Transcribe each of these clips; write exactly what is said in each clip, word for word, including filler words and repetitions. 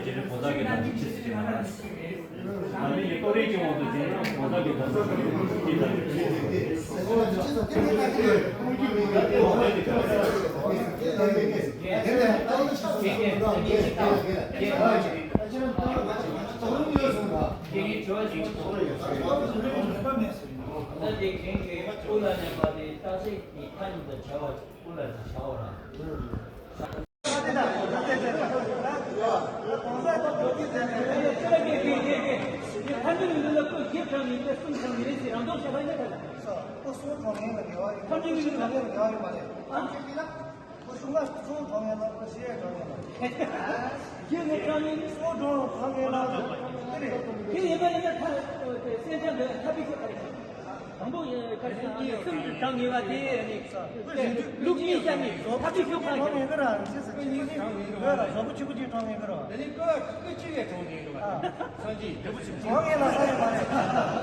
རྗེས་ནས་གོང་ས་གི་དམ་ཚིག་ཆེ་ཟེར་གྱི་མ་རེད། ང་མི་ཡི་ལྟོ་རེ་ཅིག་འོང་དུ་བྱས་ན་གོང་ས་གི་དམ་ཚིག་ཆེ་ཟེར་གྱི་མ་རེད། དང་པོ་ཡིན་ཁ་ཤས་ཀྱིས་སེམས་སུ་དྲང་ངེས་པ་དེ་ནི་ལུགས་གཉིས་ཀྱང་ནི་ཐབས་ཤེས་ཤོག་ཁ་ཤས། ད་ནི་ཀོ་ཅི་པུ་ཅི་ཀྲང་ངེས་པ་དེ་ཨ་ནི་སངས་རྒྱས་འབྲས་བུ་ཆེན་པོ་ཅིག་ཀྲང་ངེས་པ་རེད། ཀོ་ངེས་ལ་ས་ཡོད་མ་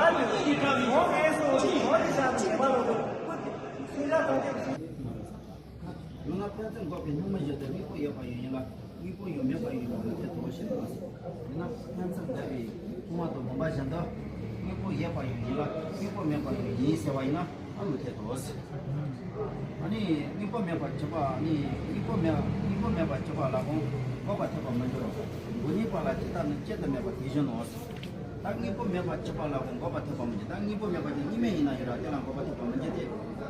རེད། ཀོ་ངེས་སོ་དེ་ཀོ་ངེས་སོ་ཀོ་ངེས་ཤ་ངེས་པ་ལོ་དེ་སེམས་ཤ་དང་དེ། ཡང་ན་ཕན་ཚུན་འགོག་པའི་སྙིགས་མ་བཞི་སྟེ། དམིགས་པ་ཡོད་པ་ཡང་ཡིན་ལ། དམིགས་པ་ཡང་མེད་པ་ཡང་ཡིན་པ་དེ་དོ་ཞེས་པ། ན་སྙན་ཚིག་འདོན་པའི་དབུ་མ་དང་བུམ་པ་བཞིན་དུ། དངོས་པོ་ཡོད་པ་ཡང་ཡིན་ལ་དངོས་པོ་མེད་པ་ཡང་ཡིན་ཟེར་བ་ཡིན་ན་ཨ་མི་འཐད་དོ། ཨ་ནི་དངོས་པོ་མེད་པར་གྱུར་པ་ནི་དངོས་པོ་མེད་དངོས་པོ་མེད་པར་གྱུར་པ་ལ་ཀུན་འགོག་པ་ཐེག་པར་མི་འགྱུར་རོ། མགོ་རྙོག་པ་ལ་དེ་ལྟར་ནི་གཅིག་ཏུ་མེད་པ་དེ་བཞིན་ནོ། ད་དངོས་པོ་མེད་པར་གྱུར་པ་ལ་ཀུན་འགོག་པ་ཐེག་པར་མི་འགྱུར། ད་དངོས་པོ་མེད་པ་དེ་གཉིས་མེད་ཡིན་ན་ཡང་ར་དེ་ལ་འགོག་པ་ཐེག་པར་མི་འགྱུར་ཏེ།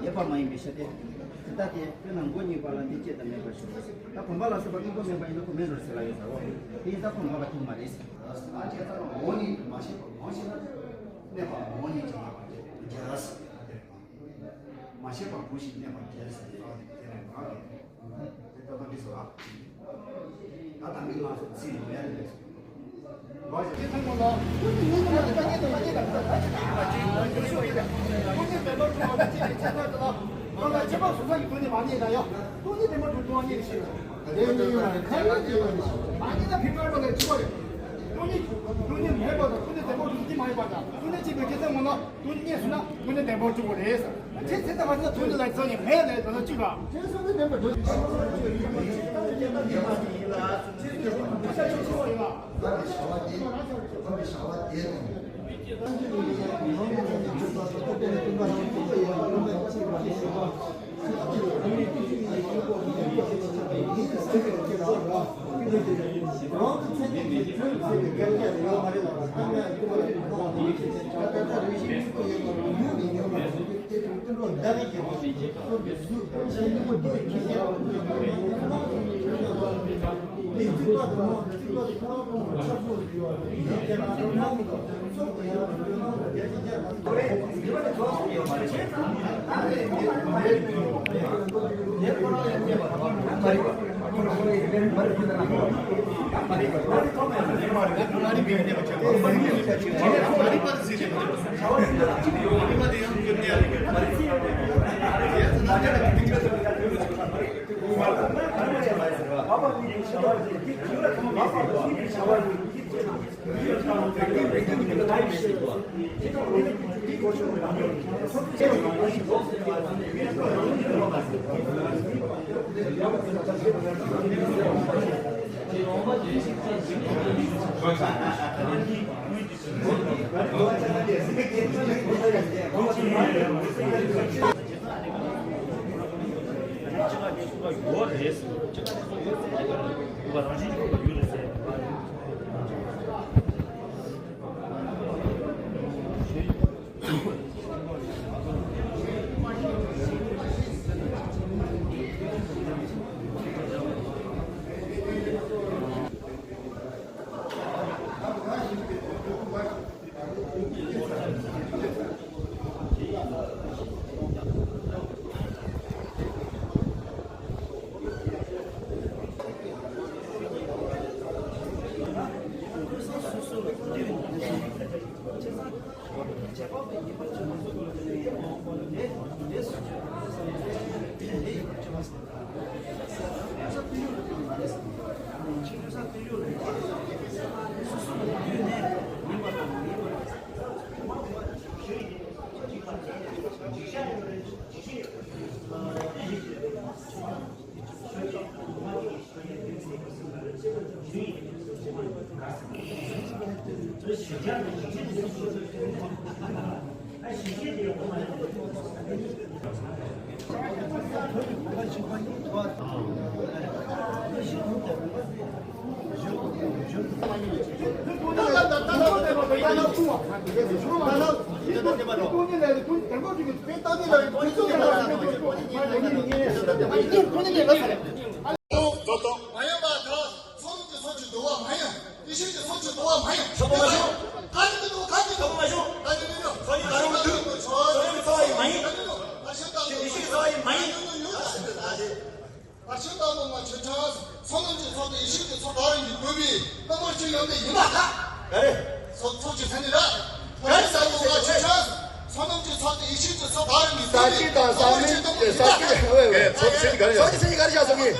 ཡོད་པ་མ་ཡིན་པའི་ཕྱིར་ཏེ། དེ་ལྟ་སྟེ་དཔེར་ན་མགོ་རྙོག་པ་ལ་འདི་གཅིག་ཏུ་མེད་པར་ཞོག་ད་བུམ་པ་ལ་སོགས་པ་དངོས་པོ་མེད་པ་ཡིན་ན་ཀུན་མེད་འགྲོ་ཟེར་ལ་ཡོད་ཟེར་བ། དེ་ཡིན་ད་ཀུན་འགོག་པ་ཐེག་མ་རེད། ད་བྱས་ཙང་མགོ་རྙོག་མ་ཤེས་པ་གང་ཞིག་ན། གནས་པ་མགོ་རྙོག་ཅན་ལ་བར་ཆད་མི་འགྱུར་ཟེར། མ་ཤེས་པ་གང་ཞིག་གནས་པ་འགྱུར་ཟེར་བ་དེ་རེད་པ། དེ་ལྟ་བུ་འདི་ཚོ་ལ། ད་ད་མི་ལ་སོགས་ཚིག་ཡོད་ཡ་རེད། དངོས་གནས་མེད་པ་དང་ཀུན་ནས་བདེན་པར་གྲུབ་པ་དེ་མ་ཡིན་པ་དང་ཀུན་ནས་གཅིག་པའི་སྐྱེ་ཚེ་སྔོན་ལ་དུ་གཉིས་སུ་ན་ཀུན་ནས་བདེན་པར་གྲུབ་པ་རེད། ཁྱེད་ཚེ་ད་བར་ན་དུ་འདི་ལ་ཚོ་ཡི་མེད་ལས་དོན་ལ་བཅུག་པ། ཁྱེད་ཚོ་ནི་བདེན་པར་གྲུབ་པ་ཡིན་ལ། མ་ཡིན་པར་ཐལ། ཚོགས་རྣམས་ཀྱི་ཚོགས་ཀྱི་བསྡུ་བ་མ་ཡིན། ཡེ་ཤེས་ཀྱི་ཚོགས་ཀྱི་བསྡུ་བ་མ་ཡིན། ཁྱབ་པ་མ་བྱུང་། ག་ནི་འདི་འདུག་ག་ནི་འདུག་ཁྱབ་པ་མ་བྱུང་། ག་ནི་འདི་འདུག་ཚོགས་ཀྱི་ག་རུང་འདུག་ཚོགས་ཀྱི་ཚོགས་ཡིན་མ་ཡིན། ཡེ་ཤེས་ཀྱི་ཚོགས་ཡིན་མ་ཡིན། བར་ཆད་བཏང་ནོ་ང་ཆོས་ཁྲ། ཚོགས་རྣམས་ཀྱི་ཚོགས་དང་ཡེ་ཤེས་ཀྱི་ཚོགས་ག་རུང་གིས་བསྡུས་པའི་རྣམ་པར་ཆོས་ཡོན་ཏན་ཡིན་པར་ཐལ། ག་རེ། ཚོགས་ཚོགས་ཀྱི་མཚན་ཉིད་ར། ག་རེ་ཟེར་ནོ་ང་ཆོས་ཁྲ། ཚོགས་རྣམས་ཀྱི་ཚོགས་དང་ཡེ་ཤེས་ཀྱི་ཚོགས་ག་རུང་གིས་བསྡུས་པའི་རྣམ་པར་ཆོས་ཡོན་ཏན་ཡིན་པར་ཐལ། ཚོགས་ཀྱི་མཚན་ཉིད་ག་རེ། ཚོགས་ཀྱི་མཚན་ཉིད་ག་རེ་བཞག་སོང་གི།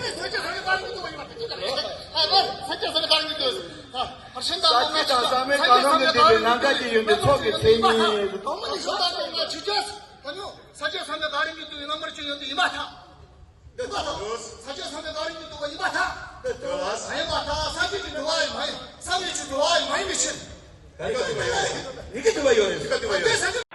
ས་བཅད་དང་ས་བོན་ག་རུང་གིས་བསྡུས་པའི་ནམ་མཁའ་གི་ཡོན་ཏན་ཚོགས་ཀྱི་མཚན་ཉིད། ས་བཅད་ས་བོན་ག་རུང་གིས་བསྡུས་པའི་རྣམ་པར་ཆོས་ཡོན་ཏན་ཡིན་པར་ཐལ། ཡིན་པར་ཐལ། ས་བཅད་ས་བོན་ག་རུང་གིས་བསྡུས་པ་ཡིན་པར་ཐལ། མ་ཡིན་པར་ཐལ། ས་བཅད་ཀྱི་བསྡུ་བ་ཡང་མ་ཡིན། ས་བོན་གྱི་ འགྲོ་བ་མ་ཡིན་པའི་ཕྱིར། ག་རེ་ག་རེ་མ་ཡོད་རེད། མི་དགེ་བསྡུ་བ་ཡོད་རེད། མི་དགེ་བསྡུ་བ་ཡོད་རེད།